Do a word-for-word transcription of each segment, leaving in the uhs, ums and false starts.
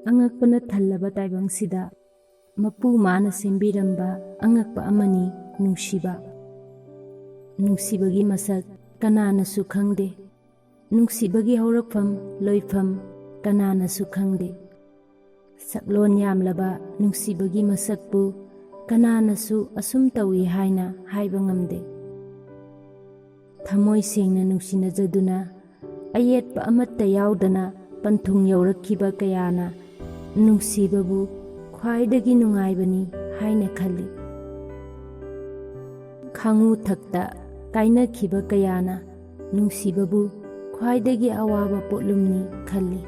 ꯑꯉꯛꯄꯅ ꯊꯜꯂꯕ ꯇꯥꯏꯕꯪꯁꯤꯗ ꯃꯄꯨ ꯃꯥꯅ ꯁꯦꯝꯕꯤꯔꯝꯕ ꯑꯉꯛꯄ ꯑꯃꯅꯤ ꯅꯨꯡꯁꯤꯕ꯫ ꯅꯨꯡꯁꯤꯕꯒꯤ ꯃꯁꯛ ꯀꯅꯥꯅꯁꯨ ꯈꯪꯗꯦ꯫ ꯅꯨꯡꯁꯤꯕꯒꯤ ꯍꯧꯔꯛꯐꯝ, ꯂꯣꯏꯐꯝ ꯀꯅꯥꯅꯁꯨ ꯈꯪꯗꯦ꯫ ꯁꯛꯂꯣꯟ ꯌꯥꯝꯂꯕ ꯅꯨꯡꯁꯤꯕꯒꯤ ꯃꯁꯛꯄꯨ ꯀꯅꯥꯅꯁꯨ ꯑꯁꯨꯝ ꯇꯧꯏ ꯍꯥꯏꯅ ꯍꯥꯏꯕ ꯉꯝꯗꯦ꯫ ꯊꯃꯣꯏ ꯁꯦꯡꯅ ꯅꯨꯡꯁꯤꯅꯖꯗꯨꯅ, ꯑꯌꯦꯠꯄ ꯑꯃꯠꯇ ꯌꯥꯎꯗꯅ ꯄꯟꯊꯨꯡ ꯌꯧꯔꯛꯈꯤꯕ ꯀꯌꯥꯅ ꯅꯨꯡꯁꯤꯕꯕꯨ ꯈ꯭ꯋꯥꯏꯗꯒꯤ ꯅꯨꯡꯉꯥꯏꯕꯅꯤ ꯍꯥꯏꯅ ꯈꯜꯂꯤ꯫ ꯈꯥꯉꯨ ꯊꯛꯇ ꯀꯥꯏꯅꯈꯤꯕ ꯀꯌꯥꯅ ꯅꯨꯡꯁꯤꯕꯕꯨ ꯈ꯭ꯋꯥꯏꯗꯒꯤ ꯑꯋꯥꯕ ꯄꯣꯠꯂꯨꯝꯅꯤ ꯈꯜꯂꯤ꯫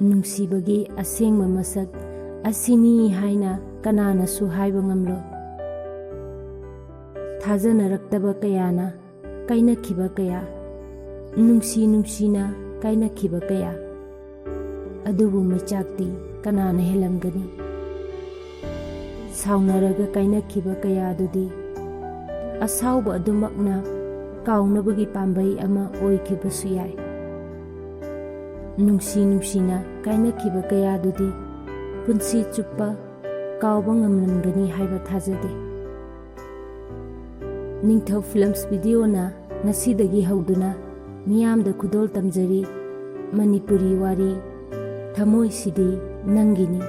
ꯅꯨꯡꯁꯤꯕꯒꯤ ꯑꯁꯦꯡꯕ ꯃꯁꯛ ꯑꯁꯤꯅꯤ ꯍꯥꯏꯅ ꯀꯅꯥꯅꯁꯨ ꯍꯥꯏꯕ ꯉꯝꯂꯣꯏ꯫ ꯊꯥꯖꯅꯔꯛꯇꯕ ꯀꯌꯥꯅ ꯀꯥꯏꯅꯈꯤꯕ ꯀꯌꯥ, ꯅꯨꯡꯁꯤ ꯅꯨꯡꯁꯤꯅ ꯀꯥꯏꯅꯈꯤꯕ ꯀꯌꯥ, ꯑꯗꯨꯕꯨ ꯃꯩꯆꯥꯛꯇꯤ ꯀꯅꯥꯅ ꯍꯦꯜꯂꯝꯒꯅꯤ? ꯁꯥꯎꯅꯔꯒ ꯀꯥꯏꯅꯈꯤꯕ ꯀꯌꯥꯗꯨꯗꯤ ꯑꯁꯥꯎꯕ ꯑꯗꯨꯃꯛꯅ ꯀꯥꯎꯅꯕꯒꯤ ꯄꯥꯝꯕꯩ ꯑꯃ ꯑꯣꯏꯈꯤꯕꯁꯨ ꯌꯥꯏ꯫ ꯅꯨꯡꯁꯤ ꯅꯨꯡꯁꯤꯅ ꯀꯥꯏꯅꯈꯤꯕ ꯀꯌꯥꯗꯨꯗꯤ ꯄꯨꯟꯁꯤ ꯆꯨꯞꯄ ꯀꯥꯎꯕ ꯉꯝꯂꯝꯒꯅꯤ ꯍꯥꯏꯕ ꯊꯥꯖꯗꯦ꯫ ꯅꯤꯡꯊꯧ ꯐꯤꯂꯝꯁ ꯚꯤꯗꯤꯑꯣꯅ ꯉꯁꯤꯗꯒꯤ ꯍꯧꯗꯨꯅ ꯃꯤꯌꯥꯝꯗ ꯈꯨꯗꯣꯜ ꯇꯝꯖꯔꯤ ꯃꯅꯤꯄꯨꯔꯤ ꯋꯥꯔꯤ ꯊꯃꯣꯏꯁꯤꯗꯤ ꯅꯪꯒꯤꯅꯤ꯫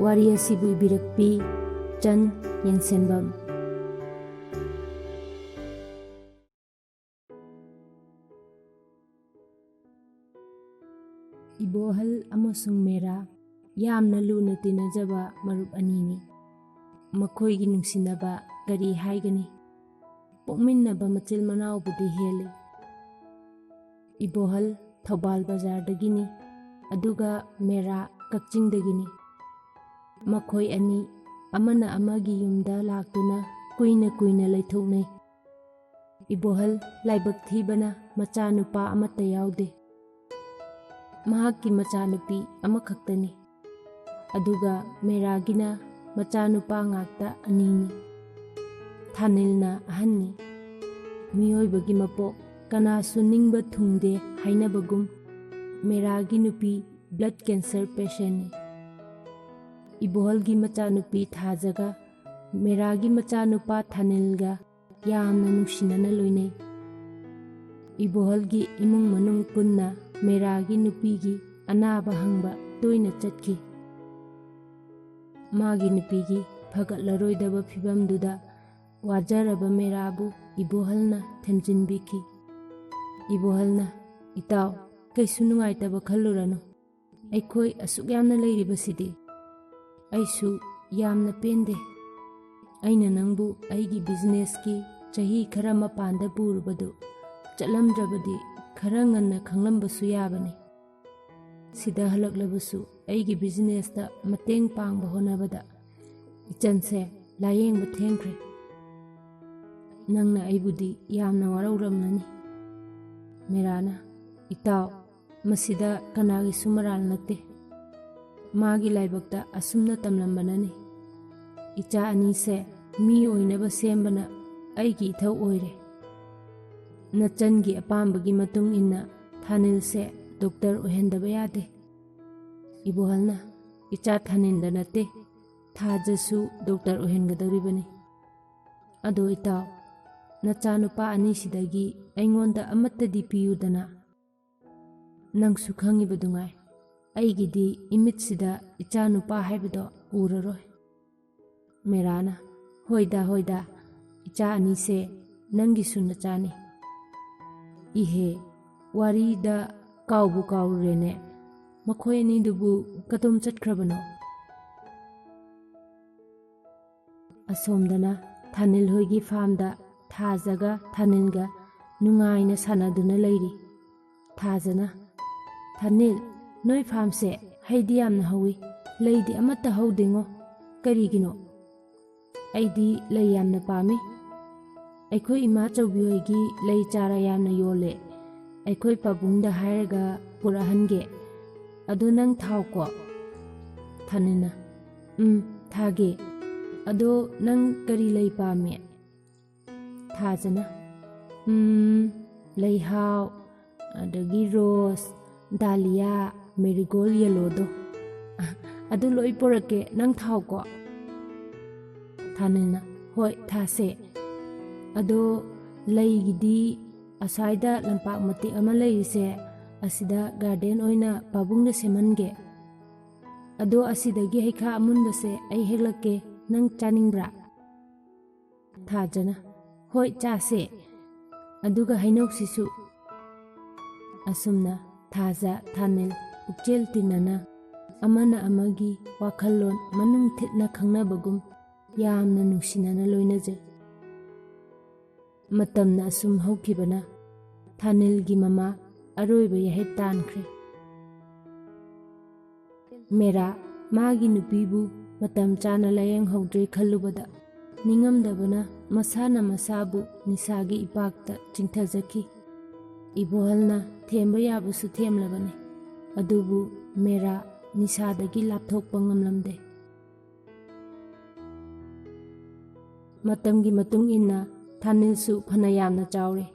ꯋꯥꯔꯤ ꯑꯁꯤꯕꯨ ꯏꯕꯤꯔꯛꯄꯤ ꯆꯟ ꯌꯦꯟꯁꯦꯟꯕꯝ꯫ ꯏꯕꯣꯍꯜ ꯑꯃꯁꯨꯡ ꯃꯦꯔꯥ ꯌꯥꯝꯅ ꯂꯨꯅ ꯇꯤꯟꯅꯖꯕ ꯃꯔꯨꯞ ꯑꯅꯤꯅꯤ꯫ ꯃꯈꯣꯏꯒꯤ ꯅꯨꯡꯁꯤꯅꯕ ꯀꯔꯤ ꯍꯥꯏꯒꯅꯤ? ꯄꯣꯛꯃꯤꯟꯅꯕ ꯃꯆꯤꯜ ꯃꯅꯥꯎꯕꯨꯗꯤ ꯍꯦꯜꯂꯤ꯫ ꯏꯕꯣꯍꯜ ꯊꯧꯕꯥꯜ ꯕꯖꯥꯔꯗꯒꯤꯅꯤ, ꯑꯗꯨꯒ ꯃꯦꯔꯥ ꯀꯛꯆꯤꯡꯗꯒꯤꯅꯤ꯫ ꯃꯈꯣꯏ ꯑꯅꯤ ꯑꯃꯅ ꯑꯃꯒꯤ ꯌꯨꯝꯗ ꯂꯥꯛꯇꯨꯅ ꯀꯨꯏꯅ ꯀꯨꯏꯅ ꯂꯩꯊꯣꯛꯅꯩ꯫ ꯏꯕꯣꯍꯜ ꯂꯥꯏꯕꯛ ꯊꯤꯕꯅ ꯃꯆꯥꯅꯨꯄꯥ ꯑꯃꯠꯇ ꯌꯥꯎꯗꯦ꯫ ꯃꯍꯥꯛꯀꯤ ꯃꯆꯥꯅꯨꯄꯤ ꯑꯃꯈꯛꯇꯅꯤ꯫ ꯑꯗꯨꯒ ꯃꯦꯔꯥꯒꯤꯅ ꯃꯆꯥꯅꯨꯄꯥ ꯉꯥꯛꯇ ꯑꯅꯤꯅꯤ꯫ ꯊꯥꯅꯤꯜꯅ ꯑꯍꯟꯅꯤ꯫ ꯃꯤꯑꯣꯏꯕꯒꯤ ꯃꯄꯣꯛ ꯀꯅꯥꯁꯨ ꯅꯤꯡꯕ ꯊꯨꯡꯗꯦ ꯍꯥꯏꯅꯕꯒꯨꯝ, ꯃꯦꯔꯥꯒꯤ ꯅꯨꯄꯤ blood cancer patientꯅꯤ꯫ ꯏꯕꯣꯍꯜꯒꯤ ꯃꯆꯥꯅꯨꯄꯤ ꯊꯥꯖꯒ ꯃꯦꯔꯥꯒꯤ ꯃꯆꯥꯅꯨꯄꯥ ꯊꯥꯅꯤꯜꯒ ꯌꯥꯝꯅ ꯅꯨꯡꯁꯤꯅꯅ ꯂꯣꯏꯅꯩ꯫ ꯏꯕꯣꯍꯜꯒꯤ ꯏꯃꯨꯡ ꯃꯅꯨꯡ ꯄꯨꯟꯅ ꯃꯦꯔꯥꯒꯤ ꯅꯨꯄꯤꯒꯤ ꯑꯅꯥꯕ ꯍꯪꯕ ꯇꯣꯏꯅ ꯆꯠꯈꯤ꯫ ꯃꯥꯒꯤ ꯅꯨꯄꯤꯒꯤ ꯐꯒꯠꯂꯔꯣꯏꯗꯕ ꯐꯤꯕꯝꯗꯨꯗ ꯋꯥꯖꯔꯕ ꯃꯦꯔꯥꯕꯨ ꯏꯕꯣꯍꯜꯅ ꯊꯦꯝꯖꯤꯟꯕꯤꯈꯤ꯫ ꯏꯕꯣꯍꯜꯅ, "ꯏꯇꯥꯎ, ꯀꯩꯁꯨ ꯅꯨꯡꯉꯥꯏꯇꯕ ꯈꯜꯂꯨꯔꯅꯨ꯫ ꯑꯩꯈꯣꯏ ꯑꯁꯨꯛ ꯌꯥꯝꯅ ꯂꯩꯔꯤꯕꯁꯤꯗꯤ꯫ ꯑꯩꯁꯨ ꯌꯥꯝꯅ ꯄꯦꯟꯗꯦ꯫ ꯑꯩꯅ ꯅꯪꯕꯨ ꯑꯩꯒꯤ businessꯀꯤ ꯆꯍꯤ ꯈꯔ ꯃꯄꯥꯟꯗ ꯄꯨꯔꯨꯕꯗꯨ ꯆꯠꯂꯝꯗ꯭ꯔꯕꯗꯤ ꯈꯔ ꯉꯟꯅ ꯈꯪꯂꯝꯕꯁꯨ ꯌꯥꯕꯅꯤ꯫ ꯁꯤꯗ ꯍꯜꯂꯛꯂꯕꯁꯨ ꯑꯩꯒꯤ businessꯇ ꯃꯇꯦꯡ ꯄꯥꯡꯕ ꯍꯣꯠꯅꯕꯗ ꯏꯆꯟꯁꯦ ꯂꯥꯌꯦꯡꯕ ꯊꯦꯡꯈ꯭ꯔꯦ꯫ ꯅꯪꯅ ꯑꯩꯕꯨꯗꯤ ꯌꯥꯝꯅ ꯋꯥꯔꯧꯔꯝꯂꯅꯤ꯫" ꯃꯦꯔꯥꯅ, "ꯏꯇꯥꯎ, ꯃꯁꯤꯗ ꯀꯅꯥꯒꯤꯁꯨ ꯃꯔꯥꯜ ꯅꯠꯇꯦ꯫ ꯃꯥꯒꯤ ꯂꯥꯏꯕꯛꯇ ꯑꯁꯨꯝꯅ ꯇꯝꯂꯝꯕꯅꯅꯤ꯫ ꯏꯆꯥ ꯑꯅꯤꯁꯦ ꯃꯤ ꯑꯣꯏꯅꯕ ꯁꯦꯝꯕꯅ ꯑꯩꯒꯤ ꯏꯊꯧ ꯑꯣꯏꯔꯦ꯫ ꯅꯆꯟꯒꯤ ꯑꯄꯥꯝꯕꯒꯤ ꯃꯇꯨꯡ ꯏꯟꯅ ꯊꯥꯅꯤꯜꯁꯦ doctor ꯑꯣꯏꯍꯟꯗꯕ ꯌꯥꯗꯦ꯫" ꯏꯕꯣꯍꯜꯅ, "ꯏꯆꯥ ꯊꯥꯅꯤꯜꯗ ꯅꯠꯇꯦ, ꯊꯥꯖꯁꯨ doctor ꯑꯣꯏꯍꯟꯒꯗꯧꯔꯤꯕꯅꯤ꯫ ꯑꯗꯣ ꯏꯇꯥꯎ, ꯅꯆꯥꯅꯨꯄꯥ ꯑꯅꯤꯁꯤꯗꯒꯤ ꯑꯩꯉꯣꯟꯗ ꯑꯃꯠꯇꯗꯤ ꯄꯤꯌꯨꯗꯅ꯫ ꯅꯪꯁꯨ ꯈꯪꯉꯤꯕꯗꯨꯉꯥꯏ, ꯑꯩꯒꯤꯗꯤ ꯏꯃꯤꯠꯁꯤꯗ ꯏꯆꯥꯅꯨꯄꯥ ꯍꯥꯏꯕꯗꯣ ꯎꯔꯔꯣꯏ꯫" ꯃꯦꯔꯥꯅ, "ꯍꯣꯏꯗ, ꯍꯣꯏꯗ, ꯏꯆꯥ ꯑꯅꯤꯁꯦ ꯅꯪꯒꯤꯁꯨ ꯅꯆꯥꯅꯤ꯫" ꯏꯍꯦ, ꯋꯥꯔꯤꯗ ꯀꯥꯎꯕꯨ ꯀꯥꯎꯔꯨꯔꯦꯅꯦ꯫ ꯃꯈꯣꯏ ꯑꯅꯤꯗꯨꯕꯨ ꯀꯗꯣꯝ ꯆꯠꯈ꯭ꯔꯕꯅꯣ? ꯑꯁꯣꯝꯗꯅ ꯊꯥꯅꯤꯜ ꯍꯣꯏꯒꯤ farmꯗ ꯊꯥꯖꯒ ꯊꯥꯅꯤꯜꯒ ꯅꯨꯡꯉꯥꯏꯅ ꯁꯥꯟꯅꯗꯨꯅ ꯂꯩꯔꯤ꯫ ꯊꯥꯖꯅ, "ꯊꯥꯅꯤꯜ, ꯅꯣꯏ farmꯁꯦ ꯍꯩꯗꯤ ꯌꯥꯝꯅ ꯍꯧꯋꯤ, ꯂꯩꯗꯤ ꯑꯃꯠꯇ ꯍꯧꯗꯦꯉꯣ꯫ ꯀꯔꯤꯒꯤꯅꯣ?" "ꯑꯩꯗꯤ ꯂꯩ ꯌꯥꯝꯅ ꯄꯥꯝꯃꯤ꯫ ꯑꯩꯈꯣꯏ ꯏꯃꯥ ꯆꯧꯕꯤ ꯍꯣꯏꯒꯤ ꯂꯩ ꯆꯥꯔ ꯌꯥꯝꯅ ꯌꯣꯜꯂꯦ꯫ ꯑꯩꯈꯣꯏ ꯄꯥꯕꯨꯡꯗ ꯍꯥꯏꯔꯒ ꯄꯨꯔꯛꯍꯟꯒꯦ꯫ ꯑꯗꯣ ꯅꯪ ꯊꯥꯎꯀꯣ꯫" ꯊꯥꯅꯤꯜꯅ, "ꯎꯝ, ꯊꯥꯒꯦ꯫ ꯑꯗꯣ ꯅꯪ ꯀꯔꯤ ꯂꯩ ꯄꯥꯝꯃꯤ?" ꯊꯥꯖꯅ, "ꯎꯝ, ꯂꯩꯍꯥꯎ, ꯑꯗꯒꯤ rose, ꯗꯥꯂꯤꯌꯥ, ꯃꯦꯔꯤꯒꯣꯜ ꯌꯦꯂꯣꯗꯣ꯫ ꯑꯗꯨ ꯂꯣꯏ ꯄꯨꯔꯛꯀꯦ, ꯅꯪ ꯊꯥꯎꯀꯣ꯫ ꯊꯥꯅꯤꯜꯅ, "ꯍꯣꯏ, ꯊꯥꯁꯦ꯫ ꯑꯗꯣ ꯂꯩꯒꯤꯗꯤ ꯑꯁ꯭ꯋꯥꯏꯗ ꯂꯝꯄꯥꯛ ꯃꯇꯦꯛ ꯑꯃ ꯂꯩꯔꯤꯁꯦ, ꯑꯁꯤꯗ ꯒꯥꯔꯗꯦꯟ ꯑꯣꯏꯅ ꯄꯥꯕꯨꯡꯗ ꯁꯦꯝꯍꯟꯒꯦ꯫ ꯑꯗꯣ ꯑꯁꯤꯗꯒꯤ ꯍꯩꯈꯥ ꯑꯃꯨꯟꯕꯁꯦ ꯑꯩ ꯍꯦꯛꯂꯛꯀꯦ, ꯅꯪ ꯆꯥꯅꯤꯡꯕ꯭ꯔꯥ?" ꯊꯥꯖꯅ, "ꯍꯣꯏ, ꯆꯥꯁꯦ꯫ ꯑꯗꯨꯒ ꯍꯩꯅꯧꯁꯤꯁꯨ꯫" ꯑꯁꯨꯝꯅ ꯊꯥꯖ ꯊꯥꯅꯤꯜ ꯄꯨꯛꯆꯦꯜ ꯇꯤꯟꯅꯅ, ꯑꯃꯅ ꯑꯃꯒꯤ ꯋꯥꯈꯜꯂꯣꯟ ꯃꯅꯨꯡ ꯊꯤꯠꯅ ꯈꯪꯅꯕꯒꯨꯝ ꯌꯥꯝꯅ ꯅꯨꯡꯁꯤꯅꯅ ꯂꯣꯏꯅꯖꯩ꯫ ꯃꯇꯝꯅ ꯑꯁꯨꯝ ꯍꯧꯈꯤꯕꯅ ꯊꯥꯅꯤꯜꯒꯤ ꯃꯃꯥ ꯑꯔꯣꯏꯕ ꯌꯥꯍꯤꯞ ꯇꯥꯟꯈ꯭ꯔꯦ꯫ ꯃꯦꯔꯥ ꯃꯥꯒꯤ ꯅꯨꯄꯤꯕꯨ ꯃꯇꯝ ꯆꯥꯅ ꯂꯥꯌꯦꯡꯍꯧꯗ꯭ꯔꯦ ꯈꯜꯂꯨꯕꯗ ꯅꯤꯡꯉꯝꯗꯕꯅ ꯃꯁꯥꯅ ꯃꯁꯥꯕꯨ ꯅꯤꯁꯥꯒꯤ ꯏꯄꯥꯛꯇ ꯆꯤꯡꯊꯖꯈꯤ꯫ ꯏꯕꯣꯍꯜꯅ ꯊꯦꯝꯕ ꯌꯥꯕꯁꯨ ꯊꯦꯝꯂꯕꯅꯤ, ꯑꯗꯨꯕꯨ ꯃꯦꯔꯥ ꯅꯤꯁꯥꯗꯒꯤ ꯂꯥꯞꯊꯣꯛꯄ ꯉꯝꯂꯝꯗꯦ꯫ ꯃꯇꯝꯒꯤ ꯃꯇꯨꯡ ꯏꯟꯅ ꯊꯥꯅꯤꯜꯁꯨ ꯐꯅ ꯌꯥꯝꯅ ꯆꯥꯎꯔꯦ꯫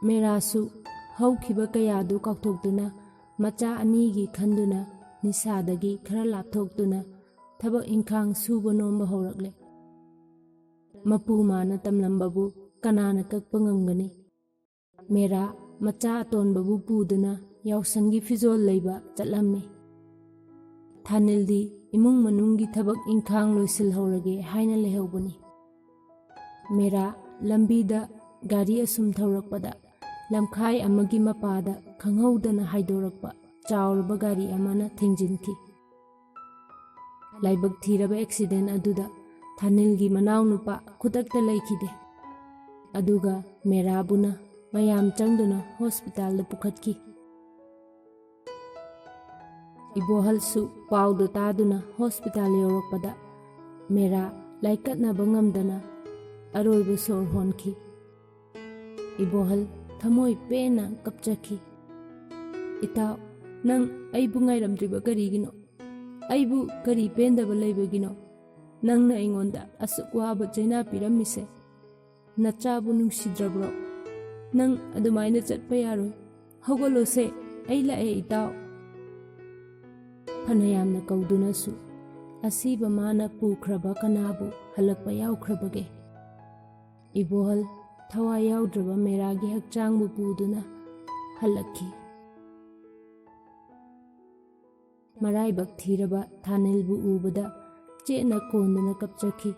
ꯃꯦꯔꯥꯁꯨ ꯍꯧꯈꯤꯕ ꯀꯌꯥꯗꯨ ꯀꯥꯎꯊꯣꯛꯇꯨꯅ, ꯃꯆꯥ ꯑꯅꯤꯒꯤ ꯈꯟꯗꯨꯅ, ꯅꯤꯁꯥꯗꯒꯤ ꯈꯔ ꯂꯥꯞꯊꯣꯛꯇꯨꯅ ꯊꯕꯛ ꯏꯪꯈꯥꯡ ꯁꯨꯕ ꯅꯣꯝꯕ ꯍꯧꯔꯛꯂꯦ꯫ ꯃꯄꯨ ꯃꯥꯅ ꯇꯝꯂꯝꯕꯕꯨ ꯀꯅꯥꯅ ꯀꯛꯄ ꯉꯝꯒꯅꯤ? ꯃꯦꯔꯥ ꯃꯆꯥ ꯑꯇꯣꯟꯕꯕꯨ ꯄꯨꯗꯨꯅ ꯌꯥꯎꯁꯪꯒꯤ ꯐꯤꯖꯣꯜ ꯂꯩꯕ ꯆꯠꯂꯝꯃꯤ꯫ ꯊꯥꯅꯤꯜꯗꯤ ꯏꯃꯨꯡ ꯃꯅꯨꯡꯒꯤ ꯊꯕꯛ ꯏꯪꯈꯥꯡ ꯂꯣꯏꯁꯤꯜꯍꯧꯔꯒꯦ ꯍꯥꯏꯅ ꯂꯩꯍꯧꯕꯅꯤ꯫ ꯃꯦꯔꯥ ꯂꯝꯕꯤꯗ ꯒꯥꯔꯤ ꯑꯁꯨꯝ ꯊꯧꯔꯛꯄꯗ ꯂꯝꯈꯥꯏ ꯑꯃꯒꯤ ꯃꯄꯥꯗ ꯈꯪꯍꯧꯗꯅ ꯍꯥꯏꯗꯣꯔꯛꯄ ꯆꯥꯎꯔꯕ ꯒꯥꯔꯤ ꯑꯃꯅ ꯊꯦꯡꯖꯤꯟꯈꯤ꯫ ꯂꯥꯏꯕꯛ ꯊꯤꯔꯕ ꯑꯦꯛꯁꯤꯗꯦꯟ ꯑꯗꯨꯗ ꯊꯥꯅꯤꯜꯒꯤ ꯃꯅꯥꯎꯅꯨꯄꯥ ꯈꯨꯗꯛꯇ ꯂꯩꯈꯤꯗꯦ꯫ ꯑꯗꯨꯒ ꯃꯦꯔꯥꯕꯨꯅ ꯃꯌꯥꯝ ꯆꯪꯗꯨꯅ ꯍꯣꯁꯄꯤꯇꯥꯜꯗ ꯄꯨꯈꯠꯈꯤ꯫ ꯏꯕꯣꯍꯜꯁꯨ ꯄꯥꯎꯗꯨ ꯇꯥꯗꯨꯅ ꯍꯣꯁꯄꯤꯇꯥꯜ ꯌꯧꯔꯛꯄꯗ ꯃꯦꯔꯥ ꯂꯥꯏꯀꯠꯅꯕ ꯉꯝꯗꯅ ꯑꯔꯣꯏꯕ ꯁꯣꯔ ꯍꯣꯟꯈꯤ꯫ ꯏꯕꯣꯍꯜ ꯊꯃꯣꯏ ꯄꯦꯟꯅ ꯀꯞꯆꯈꯤ꯫ "ꯏꯇꯥꯎ, ꯅꯪ ꯑꯩꯕꯨ ꯉꯥꯏꯔꯝꯗ꯭ꯔꯤꯕ ꯀꯔꯤꯒꯤꯅꯣ? ꯑꯩꯕꯨ ꯀꯔꯤ ꯄꯦꯟꯗꯕ ꯂꯩꯕꯒꯤꯅꯣ? ꯅꯪꯅ ꯑꯩꯉꯣꯟꯗ ꯑꯁꯨꯛ ꯋꯥꯕ ꯆꯩꯅꯥ ꯄꯤꯔꯝꯃꯤꯁꯦ꯫ ꯅꯆꯥꯕꯨ ꯅꯨꯡꯁꯤꯗ꯭ꯔꯕ꯭ꯔꯣ? ꯅꯪ ꯑꯗꯨꯃꯥꯏꯅ ꯆꯠꯄ ꯌꯥꯔꯣꯏ꯫ ꯍꯧꯒꯠꯂꯣꯁꯦ, "ꯑꯩ ꯂꯥꯛꯑꯦ, ꯏꯇꯥꯎ"꯫ ꯐꯅꯌꯥꯝꯅ ꯀꯧꯗꯨꯅꯁꯨ ꯑꯁꯤꯕ ꯃꯥꯅ ꯄꯨꯈ꯭ꯔꯕ ꯀꯅꯥꯕꯨ ꯍꯜꯂꯛꯄ ꯌꯥꯎꯈ꯭ꯔꯕꯒꯦ? ꯏꯕꯣꯍꯜ ꯊꯋꯥꯏ ꯌꯥꯎꯗ꯭ꯔꯕ ꯃꯦꯔꯥꯒꯤ ꯍꯛꯆꯥꯡꯕꯨ ꯄꯨꯗꯨꯅ ꯍꯜꯂꯛꯈꯤ꯫ ꯃꯔꯥꯏꯕꯛ ꯊꯤꯔꯕ ꯊꯥꯅꯤꯜꯕꯨ ꯎꯕꯗ ꯆꯦꯠꯅ ꯀꯣꯟꯗꯨꯅ ꯀꯞꯆꯈꯤ꯫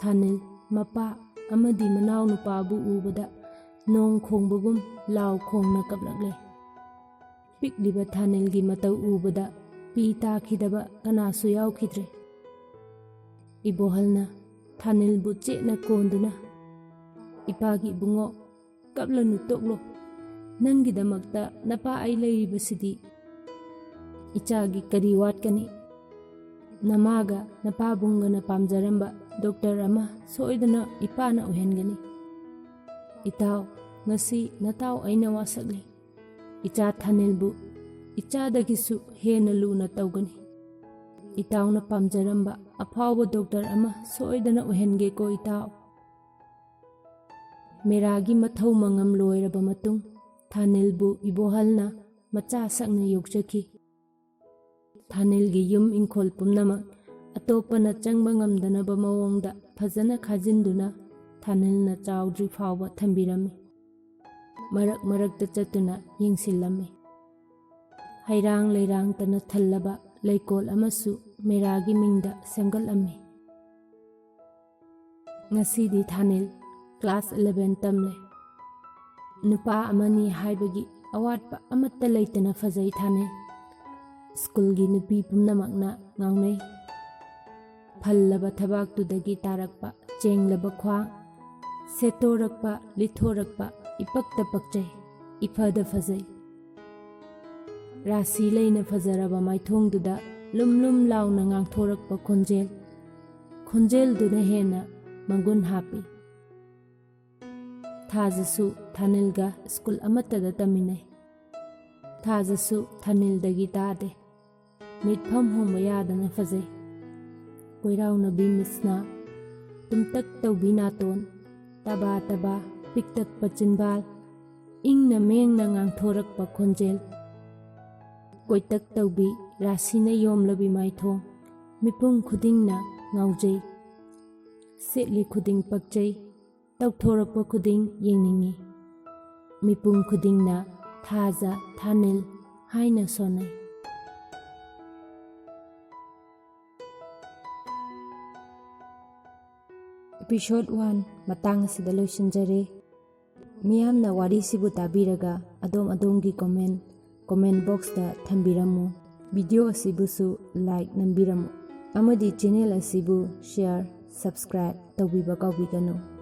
ꯊꯥꯅꯤꯜ ꯃꯄꯥ ꯑꯃꯗꯤ ꯃꯅꯥꯎꯅꯨꯄꯥꯕꯨ ꯎꯕꯗ ꯅꯣꯡ ꯈꯣꯡꯕꯒꯨꯝ ꯂꯥꯎ ꯈꯣꯡꯅ ꯀꯞꯂꯛꯂꯦ꯫ ꯄꯤꯛꯂꯤꯕ ꯊꯥꯅꯤꯜꯒꯤ ꯃꯇꯧ ꯎꯕꯗ ꯄꯤ ꯇꯥꯈꯤꯗꯕ ꯀꯅꯥꯁꯨ ꯌꯥꯎꯈꯤꯗ꯭ꯔꯦ꯫ ꯏꯕꯣꯍꯜꯅ ꯊꯥꯅꯤꯜꯕꯨ ꯆꯦꯠꯅ ꯀꯣꯟꯗꯨꯅ, "ꯏꯄꯥꯒꯤ ꯏꯕꯨꯡꯉꯣ, ꯀꯞꯂꯅꯨ, ꯇꯣꯛꯂꯣ꯫ ꯅꯪꯒꯤꯗꯃꯛꯇ ꯅꯄꯥ ꯑꯩ ꯂꯩꯔꯤꯕꯁꯤꯗꯤ꯫ ꯏꯆꯥꯒꯤ ꯀꯔꯤ ꯋꯥꯠꯀꯅꯤ? ꯅꯃꯥꯒ ꯅꯄꯥꯕꯨꯡꯒꯅ ꯄꯥꯝꯖꯔꯝꯕ ꯗꯣꯛꯇꯔ ꯑꯃ ꯁꯣꯏꯗꯅ ꯏꯄꯥꯅ ꯑꯣꯏꯍꯟꯒꯅꯤ꯫ ꯏꯇꯥꯎ, ꯉꯁꯤ ꯅꯇꯥꯎ ꯑꯩꯅ ꯋꯥꯁꯛꯂꯦ꯫ ꯏꯆꯥ ꯊꯥꯅꯤꯜꯕꯨ ꯏꯆꯥꯗꯒꯤꯁꯨ ꯍꯦꯟꯅ ꯂꯨꯅ ꯇꯧꯒꯅꯤ꯫ ꯏꯇꯥꯎꯅ ꯄꯥꯝꯖꯔꯝꯕ ꯑꯐꯥꯎꯕ ꯗꯣꯛꯇꯔ ꯑꯃ ꯁꯣꯏꯗꯅ ꯑꯣꯏꯍꯟꯒꯦꯀꯣ, ꯏꯇꯥꯎ"꯫ ꯃꯦꯔꯥꯒꯤ ꯃꯊꯧ ꯃꯉꯝ ꯂꯣꯏꯔꯕ ꯃꯇꯨꯡ, ꯊꯥꯅꯤꯜꯕꯨ ꯏꯕꯣꯍꯜꯅ ꯃꯆꯥ ꯁꯛꯅ ꯌꯣꯛꯆꯈꯤ꯫ ꯊꯥꯅꯤꯜꯒꯤ ꯌꯨꯝ ꯏꯪꯈꯣꯜ ꯄꯨꯝꯅꯃꯛ ꯑꯇꯣꯞꯄꯅ ꯆꯪꯕ ꯉꯝꯗꯅꯕ ꯃꯑꯣꯡꯗ ꯐꯖꯅ ꯈꯥꯖꯤꯟꯗꯨꯅ ꯊꯥꯅꯤꯜꯅ ꯆꯥꯎꯗ꯭ꯔꯤ ꯐꯥꯎꯕ ꯊꯝꯕꯤꯔꯝꯃꯤ꯫ ꯃꯔꯛ ꯃꯔꯛꯇ ꯆꯠꯇꯨꯅ ꯌꯦꯡꯁꯤꯜꯂꯝꯃꯤ꯫ ꯍꯩꯔꯥꯡ ꯂꯩꯔꯥꯡꯇꯅ ꯊꯜꯂꯕ ꯂꯩꯀꯣꯜ ꯑꯃꯁꯨ ꯃꯦꯔꯥꯒꯤ ꯃꯤꯡꯗ ꯁꯦꯝꯒꯠꯂꯝꯃꯤ꯫ ꯉꯁꯤꯗꯤ ꯊꯥꯅꯤꯜ ꯀ꯭ꯂꯥꯁ ꯏꯂꯦꯚꯦꯟ ꯇꯝꯂꯦ꯫ ꯅꯨꯄꯥ ꯑꯃꯅꯤ ꯍꯥꯏꯕꯒꯤ ꯑꯋꯥꯠꯄ ꯑꯃꯠꯇ ꯂꯩꯇꯅ ꯐꯖꯩ ꯊꯥꯅꯤꯜ꯫ ꯁ꯭ꯀꯨꯜꯒꯤ ꯅꯨꯄꯤ ꯄꯨꯝꯅꯃꯛꯅ ꯉꯥꯎꯅꯩ꯫ ꯐꯜꯂꯕ ꯊꯕꯥꯛꯇꯨꯗꯒꯤ ꯇꯥꯔꯛꯄ ꯆꯦꯡꯂꯕ ꯈ꯭ꯋꯥꯡ, ꯁꯦꯠꯇꯣꯔꯛꯄ, ꯂꯤꯠꯊꯣꯔꯛꯄ ꯏꯄꯛꯇ ꯄꯛꯆꯩ, ꯏꯐꯗ ꯐꯖꯩ꯫ ꯔꯥꯁꯤ ꯂꯩꯅ ꯐꯖꯔꯕ ꯃꯥꯏꯊꯣꯡꯗꯨꯗ ꯂꯨꯝ ꯂꯨꯝ ꯂꯥꯎꯅ ꯉꯥꯡꯊꯣꯔꯛꯄ ꯈꯣꯟꯖꯦꯜ, ꯈꯣꯟꯖꯦꯜꯗꯨꯅ ꯍꯦꯟꯅ ꯃꯒꯨꯟ ꯍꯥꯞꯄꯤ꯫ ꯊꯥꯖꯁꯨ ꯊꯥꯅꯤꯜꯒ ꯁ꯭ꯀꯨꯜ ꯑꯃꯠꯇꯗ ꯇꯝꯃꯤꯟꯅꯩ꯫ ꯊꯥꯖꯁꯨ ꯊꯥꯅꯤꯜꯗꯒꯤ ꯇꯥꯗꯦ꯫ ꯃꯤꯠꯐꯝ ꯍꯣꯡꯕ ꯌꯥꯗꯅ ꯐꯖꯩ꯫ ꯀꯣꯏꯔꯥꯎꯅꯕꯤ ꯃꯤꯠꯁꯅꯥ, ꯇꯨꯝꯇꯛ ꯇꯧꯕꯤ ꯅꯥꯇꯣꯟ, ꯇꯕꯥ ꯇꯕꯥ ꯄꯤꯛꯇꯛꯄ ꯆꯤꯟꯕꯥꯜ, ꯏꯪꯅ ꯃꯦꯡꯅ ꯉꯥꯡꯊꯣꯔꯛꯄ ꯈꯣꯟꯖꯦꯜ, ꯀꯣꯏꯇꯛ ꯇꯧꯕꯤ ꯔꯥꯁꯤꯅ ꯌꯣꯝꯂꯕꯤ ꯃꯥꯏꯊꯣꯡ, ꯃꯤꯄꯨꯝ ꯈꯨꯗꯤꯡꯅ ꯉꯥꯎꯖꯩ꯫ ꯁꯦꯠꯂꯤ ꯈꯨꯗꯤꯡ ꯄꯛꯆꯩ, ꯇꯧꯊꯣꯔꯛꯄ ꯈꯨꯗꯤꯡ ꯌꯦꯡꯅꯤꯡꯏ꯫ ꯃꯤꯄꯨꯝ ꯈꯨꯗꯤꯡꯅ ꯊꯥꯖ ꯊꯥꯅꯤꯜ ꯍꯥꯏꯅ ꯁꯣꯟꯅꯩ꯫ Episode one ꯃꯇꯥꯡ ꯑꯁꯤꯗ ꯂꯣꯏꯁꯤꯟꯖꯔꯦ꯫ ꯃꯤꯌꯥꯝꯅ ꯋꯥꯔꯤꯁꯤꯕꯨ ꯇꯥꯕꯤꯔꯒ ꯑꯗꯣꯝ ꯑꯗꯣꯝꯒꯤ comment comment boxꯇ ꯊꯝꯕꯤꯔꯝꯃꯨ꯫ Video ꯑꯁꯤꯕꯨꯁꯨ like ꯅꯝꯕꯤꯔꯝꯃꯨ ꯑꯃꯗꯤ channel ꯑꯁꯤꯕꯨ share, subscribe ꯇꯧꯕꯤꯕ ꯀꯥꯎꯕꯤꯒꯅꯨ꯫